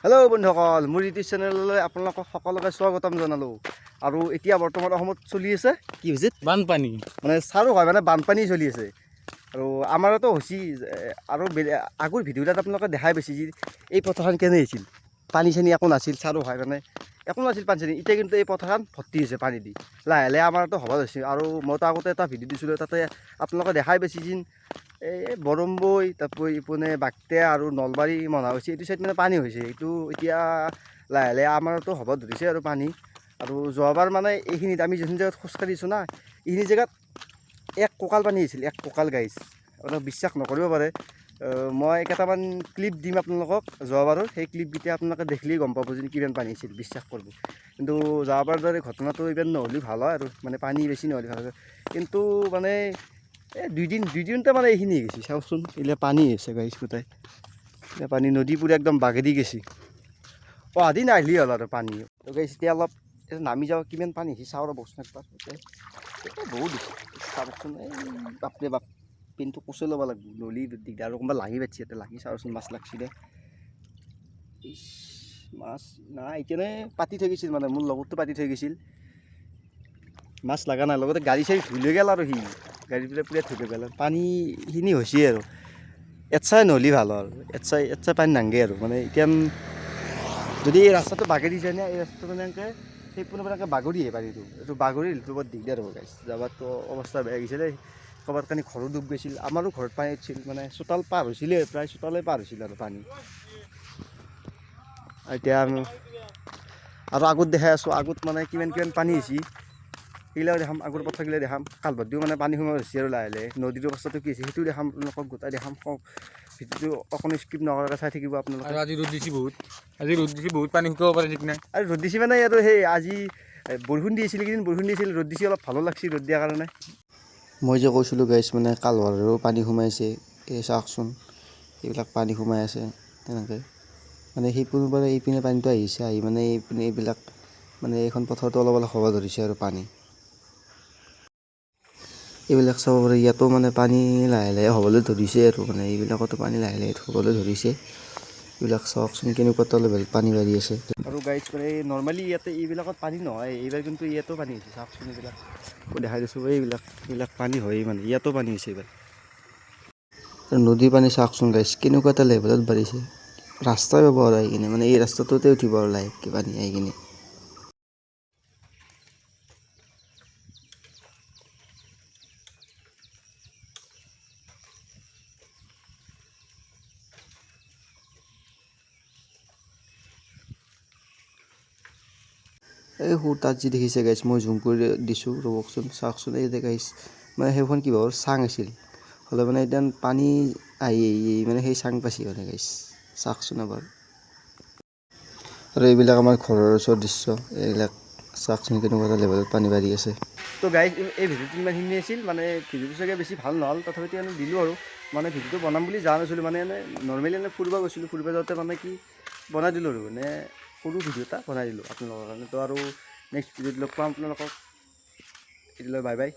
Hello' বন্ধুসকল, মোৰ YouTube চেনেললৈ আপোনালোকক সকলোকে স্বাগতম জনালোঁ। আৰু এতিয়া বৰ্তমান অসমত চলি আছে কি হৈছে? বানপানী। মানে চাৰো হয়, মানে বানপানী চলি আছে। আৰু আমাৰতো হৈছে আৰু আগৰ ভিডিঅ'বিলাক আপোনালোকে দেখাই পাইছে যে এই পথাৰখন কেনে হৈছিল, পানী চানী একো নাছিল, চাৰো হয় মানে একো নাছিল পানী চানী। এতিয়া কিন্তু এই পথাৰখন ভৰ্তি হৈছে পানী দি, লাহে লাহে আমাৰতো হ'ব ধৰিছে। আৰু মইতো আগতে এটা ভিডিঅ' দিছিলোঁ, তাতে আপোনালোকে দেখাই পাইছে যে এই বৰম্বৈ, তাৰপৰি ইপিনে বাক্তে আৰু নলবাৰী মনা হৈছে, এইটো চাইড মানে পানী হৈছে। এইটো এতিয়া লাহে লাহে আমাৰতো হ'ব ধৰিছে আৰু পানী। আৰু যোৱাবাৰ মানে এইখিনিত আমি যোনখিনি জেগাত খোজকাঢ়িছোঁ না, এইখিনি জেগাত এক কঁকাল পানী হৈছিল, এক কঁকাল গাইছ। আপোনাক বিশ্বাস নকৰিব পাৰে, মই কেইটামান ক্লিপ দিম আপোনালোকক যোৱাবাৰৰ, সেই ক্লিপকেইটা আপোনালোকে দেখিলেই গম পাব যে কিমান পানী হৈছিল, বিশ্বাস কৰিব। কিন্তু যোৱাবাৰ দৰে ঘটনাটো ইমান নহ'লেও ভাল হয় আৰু, মানে পানী বেছি নহ'লে ভাল হয়। কিন্তু মানে এই দুইদিনতে মানে এইখিনি হৈ গৈছে। চাওকচোন, এইবিলাক পানী হৈছে গাইছ, গোটেই এইবিলাক পানী, নদী পূৰা একদম বাগৰি গৈছে। অহা দিন আহিলেই হ'ল আৰু পানী। তো গাইছ এতিয়া অলপ নামি যাওঁ, কিমান পানী হৈছে চাওঁ ৰ'বচোন একবাৰ। এতিয়া বহুত হৈছে, চাবচোন। এই বাপৰে বাপ, পেনটো কোচে ল'ব লাগিব, নহ'লে দিগদাৰ। আৰু কোনোবা লাঙি পাতিছে, ইয়াতে লাঙি চাওঁচোন মাছ লাগছি দে। ইছ, মাছ নাই এতিয়া পাতি থৈ গৈছিল, মানে মোৰ লগতটো পাতি থৈ গৈছিল, মাছ লগা নাই। লগতে গাড়ী চাড়ী ধুই লৈ গ'ল আৰু সি গাড়ীবিলাক পূৰা ধুই লৈ গ'ল। পানীখিনি হৈছে আৰু এচাই নহ'লে ভাল আৰু, এচাই পানী নাংগে আৰু। মানে এতিয়া যদি এই ৰাস্তাটো বাগৰি যায় না, এই ৰাস্তাটো মানে এনেকৈ সেই পোনৰ পৰা এনেকৈ বাগৰি আহে পানীটো, এইটো বাগৰি আহিলেতো বৰ দিগদাৰ হ'ব গাইছ। যাবাৰতো অৱস্থা বেয়া গৈছিলে, ক'ৰবাত কানি ঘৰো ডুব গৈছিল, আমাৰো ঘৰত পানী উঠিছিল, মানে চোতাল পাৰ হৈছিলে, প্ৰায় চোতালে পাৰ হৈছিল আৰু পানী। এতিয়া আমি আৰু আগত দেখাই আছোঁ, আগত মানে কিমান কিমান পানী হৈছে সেইগিলাও দেখাম, আগৰ পথাৰগিলা দেখাম। কালভাৰটোও মানে পানী সোমাই হৈছে আৰু লাহে লাহে নদীৰ অৱস্থাটো কি হৈছে সেইটোও দেখাম আপোনালোকক, গোটাই দেখাম। ভিডিঅ'টো অকণো স্কিপ নকৰাকৈ চাই থাকিব আপোনালোকে। আৰু আজি ৰ'দ দিছে বহুত, আজি ৰ'দ দিছে বহুত, পানী শুকাব পাৰে ঠিক নাই। আৰু ৰ'দ দিছে মানে আৰু সেই আজি বৰষুণ দি আছিল, এইকেইদিন বৰষুণ দিছিল, ৰ'দ দিছে অলপ ভালো লাগছে ৰ'দ দিয়াৰ কাৰণে। মই যে কৈছিলোঁ গাইছ মানে কালভাৰৰো পানী সোমাইছে, এই চাওকচোন এইবিলাক পানী সোমাই আছে তেনেকৈ। মানে সেইপিনৰ পৰা এইপিনে পানীটো আহিছে, আহি মানে এইপিনে এইবিলাক মানে এইখন পথাৰতো অলপ অলপ হ'ব ধৰিছে আৰু পানী। এইবিলাক চাব পাৰে, ইয়াতো মানে পানী লাহে লাহে হ'বলৈ ধৰিছে আৰু, মানে এইবিলাকতো পানী লাহে লাহে হ'বলৈ ধৰিছে। এইবিলাক চাওকচোন কেনেকুৱা এটা লেভেল পানী বাঢ়ি আছে। আৰু গাইছ মানে নৰ্মেলি ইয়াতে এইবিলাকত পানী নহয়, এইবাৰ কিন্তু ইয়াতো পানী হৈছে। চাওকচোন এইবিলাক মই দেখাই দিছোঁ, এইবিলাক পানী হয়েই মানে, ইয়াতো পানী হৈছে এইবাৰ। আৰু নদীৰ পানী চাওকচোন গাইছ কেনেকুৱা এটা লেভেলত বাঢ়িছে, ৰাস্তাই পাব আৰু আহি কিনে, মানে এই ৰাস্তাটোতে উঠিব আৰু লাহেকৈ পানী আহি কিনে। এই সৌ তাত যি দেখিছে গাইছ, মই জুম কৰি দিছোঁ ৰ'বকচোন, চাওকচোন। এই যে গাইছ মানে সেইখন কি ভাবৰ চাং আছিল, হ'লে মানে এতিয়া পানী আহি আহি মানে সেই চাং পাইছে মানে গাইছ, চাওকচোন এবাৰ। আৰু এইবিলাক আমাৰ ঘৰৰ ওচৰৰ দৃশ্য, এইবিলাক চাওকচোন কেনেকুৱা এটা লেভেলত পানী বাঢ়ি আছে। তো গাইছ এই ভিডিঅ'টো ইমানখিনি আছিল, মানে ভিডিঅ'টো চাগে বেছি ভাল নহ'ল, তথাপিতো এনে দিলোঁ আৰু। মানে ভিডিঅ'টো বনাম বুলি যোৱা নাছিলোঁ, মানে এনে নৰ্মেলি এনে ফুৰিব গৈছিলোঁ, ফুৰিব যাওঁতে মানে কি বনাই দিলোঁ আৰু, মানে সৰু ভিডিঅ' এটা বনাই দিলোঁ আপোনালোকৰ কাৰণে। তো আৰু নেক্সট ভিডিঅ'ত লগ পাম আপোনালোকক, এতিয়ালৈ বাই বাই।